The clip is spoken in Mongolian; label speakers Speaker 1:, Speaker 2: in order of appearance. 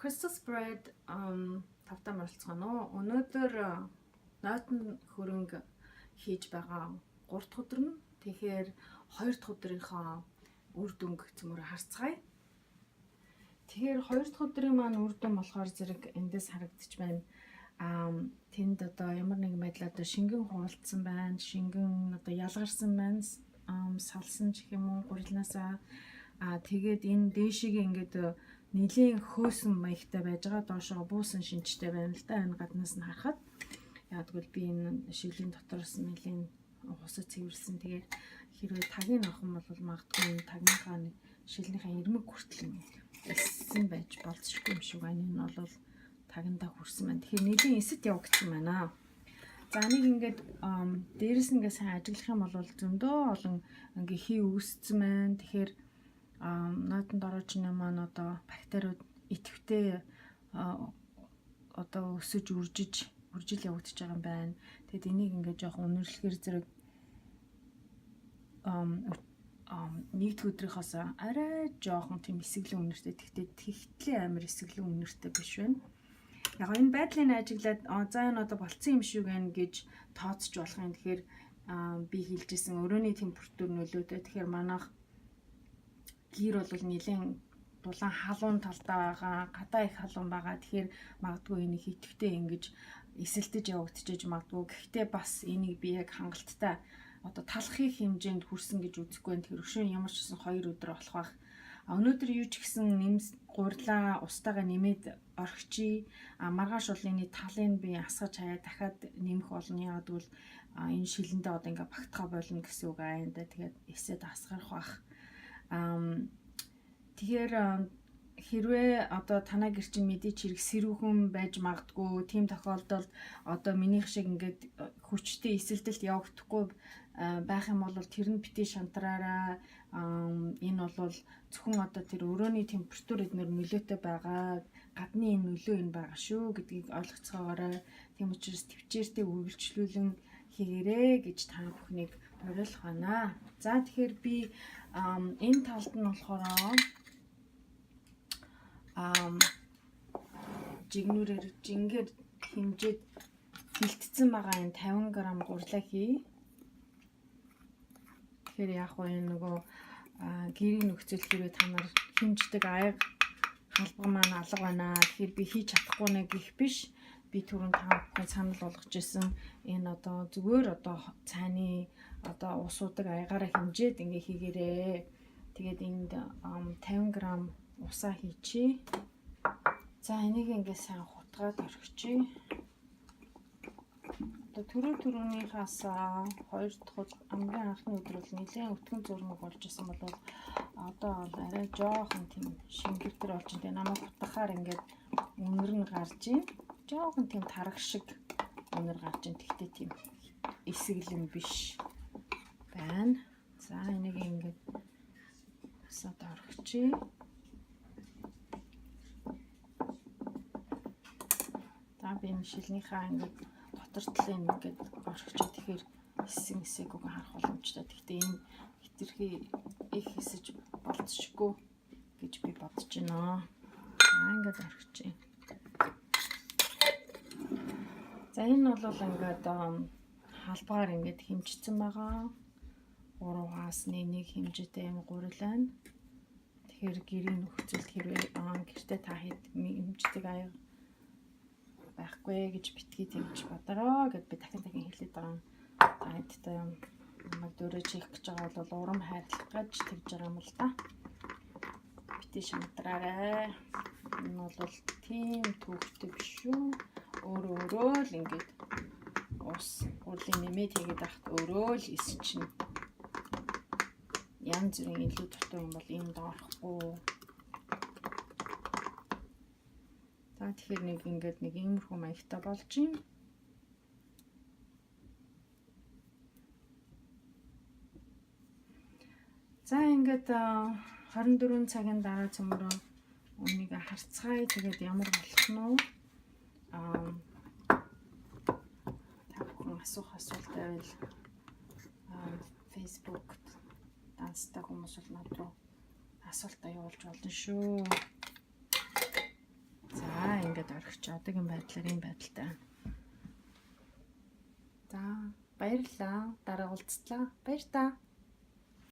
Speaker 1: Crystal Spread тавтай морилцгоно уу. Өнөөдөр нойтон хөрөнгө хийж байгаа 3 дахь өдөр нь. Тэгэхээр 2 дахь өдрийнхөө үр дүнг цөмөр харцгаая. Тэгэхээр 2 дахь өдрийн маань үр дүн болохоор зэрэг эндээс харагдчих байна. Тэнд одоо ямар нэгэн байдлаар одоо шингэн хуралдсан байна. Шингэн одоо ялгарсан байна. Салсан ч гэх юм уу гурилнаасаа. Тэгээд энэ дээшигээ ингээд нэлийн хөөсөн маягтай байж байгаа, доошоо буусан шинжтэй байна л да, энэ гаднаас нь харахад. Яг тэгвэл би энэ шилийн дотроос нэлийн хусаж цэвэрлсэн. Тэгээд хэрвээ тагийг авах юм бол магадгүй энэ тагийнхаа нэг шилнийхээ ирмэг хүртэл ингээд эссэн байж болцсохгүй юм шиг байна. Энэ бол тагандаа хүрсэн байна. Тэгэхээр нэлийн эсэд явагдсан байна. За нэг ингээд дээрэс нь ингээд сайн ажиглах юм бол зөндөө олон ингээ хий үүссэн байна. Тэгэхээр нойтон дорооч маань одоо бактериуд идэвхтэй одоо өсөж үржиж үржил явагдаж байгаа юм байна. Тэгэд энийг ингээд жоохон үнэрлэхээр зэрэг нэгд өдрийнхоос арай жоохон тийм эсэглэн үнэртэй. Тэгтээ тэгтлээ амар эсэглэн үнэртэй биш байна. Яг энэ байдлыг ажиглаад за энэ одоо болцсон юм шиг байна гэж тооцож болох юм. Тэгэхээр би хэлжсэн өрөөний температур нөлөөтэй. Тэгэхээр манайх гэр бол нэлээд дулаан халуун талдаа байгаа, гадаа их халуун байгаа. Тэгэхээр магадгүй энийг идэвхтэй ингэж эсэлтэж явагдчихэж магадгүй. Гэхдээ бас энийг би яг хангалттай одоо талхын хэмжээнд хүрсэн гэж үзэхгүй байна. Тэр өшөө ямар ч гэсэн 2 өдөр болох байх. Өнөөдөр юу ч гэсэн нэмс гурлаа устайгаа нэмээд орхичий. Маргааш бол энэ талыг би асгаж хаяа дахиад нэмэх болно. Яг гэвэл энэ шилэндээ одоо ингээ багтгаа болно гэсэн үг аа энэ. Тэгээд эсээд асгарах бах. Тэгэхээр хэрвээ одоо танаа гэр чинь мэдээч хэрэг сэрүүхэн байж магадгүй, тийм тохиолдолд одоо минийх шиг ингээд хүчтэй эсэлтэлт явагдахгүй байх юм бол тэр нь бити шантраараа. Энэ бол зөвхөн одоо тэр өрөөний температур эднэр нөлөөтэй байгаа, гадны энэ нөлөө энэ байгаа шүү гэдгийг ойлгоцоогоорой. Тийм учраас төвчээртэй үргэлжлүүлэн хийгэрээ гэж та бүхнийг уриалах байна. За тэгэхээр би энэ талд нь болохоор жигнүүрээр жингээр хэмжээд бэлтцсэн байгаа энэ 50 г гурлаа хий. Тэгэхээр яг уу энэ нөгөө гэрийн нөхцөл хэрвээ та нар хэмждэг аяга халбага маань алга байна. Тэгэхээр би хийж чадахгүй нэ гэх биш. Би түрүүн та бүхэн санал болгож исэн энэ одоо зүгээр одоо цайны одоо ус уудаг аягаараа хэмжээд ингээ хийгээрээ. Тэгээд энд 50 г усаа хийчихье. За энийг ингээ сайн хутгаад орхичих. Одоо түрүүнийхээс хоёр дахь хамгийн анхны өдөр бол нэлээд өтгөн зурмаг болж исэн бол одоо бол арай жоохон тийм шингэртэр болж байна. Тэгээ намайг хутгахаар ингээд үнэр нь гарч ийн. Жоохон тийм тараг шиг үнэр гарч ийн. Тэгтээ тийм эсэглэн биш байна. За энийг ингээд асаад орхичих. За би энэ шилнийхээ ингээд дотор талын ингээд орхичих. Тэгэхээр эссэн эсээгүйг харах боломжтой. Тэгтээ энэ хитрхи их эсэж болцсохгүй гэж би бодож байна. За ингээд орхичих. За энэ бол ингээд халбгаар ингээд хэмжчихсэн байгаа. 3-аас 1 хэмжээтэй юм гурил байна. Тэгэхээр гэрийн нөхцөлд хэрвээ гэртээ та хэд хэмждэг аяга байхгүй гэж битгий тэгж бодороо гэд би дахин дахин хэлээд байгаа. Та хэдтэй намайг дөрөж хийх гэж байгаа бол урам хайрлах гэж тэгж байгаа юм л да. Битгий шантраарай. Энэ бол тийм төвхтэй биш шүү. Өөрөө өөрөө л ингээд ус гурлын нэмээд хийгээд байхад өөрөө л эс чинь янз бүрийн илүү дутуу юм бол ийм доорохгүй. За тэгэхээр нэг ингээд нэг иймэрхүү маягтай болж байна. За ингээд 24 цагийн дараа цөмөрөө үнийг харцгаая. Тэгээд ямар болох нь вэ? Та бүхэн асуух асуулт байвал Facebook-т данстай хүмүүс бол над руу асуултаа явуулж болно шүү. ингээд орхич одоогийн байдлаар ийм байдалтай байна. За, баярлалаа. Дараа уулзлаа. Баяр таа.